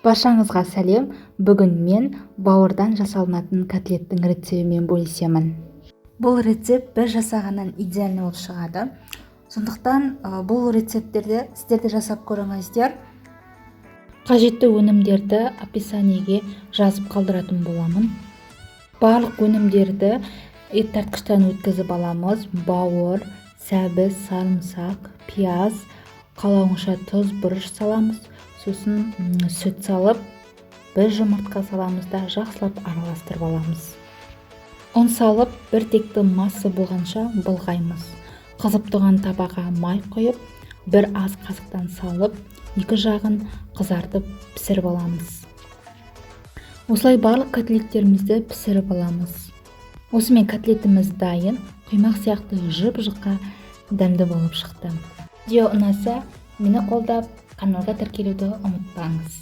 Баршаңызға сәлем! Бүгін мен бауырдан жасалынатын котлеттің рецебімен бөлісемін. Бұл рецепт бір жасағаннан идеальный болып шығады. Сондықтан бұл рецепттерді сіздер де жасап көріңіздер. Қажетті өнімдерді описаниеге жазып қалдыратын боламын. Барлық өнімдерді ет тартқыштан өткізіп аламыз: бауыр, сәбіз, сарымсақ, пияз, қалауыңша тұз, бұрыш саламыз. Сосын сүт салып, бір жұмыртқа саламыз да, жақсылап араластырып аламыз. Ұн салып, бір текті масса болғанша былғаймыз. Қызып тұрған табаға май құйып, бір ас қасықтан салып, екі жағын қызартып пісіріп аламыз. Осылай барлық котлеттерімізді пісіріп аламыз. Осымен котлетіміз дайын. Құймақ сияқты жұп жұқа, дәмді болып шықты. Видео ұнаса, мені қолдап, каналға тіркелуді ұмытпаңыз.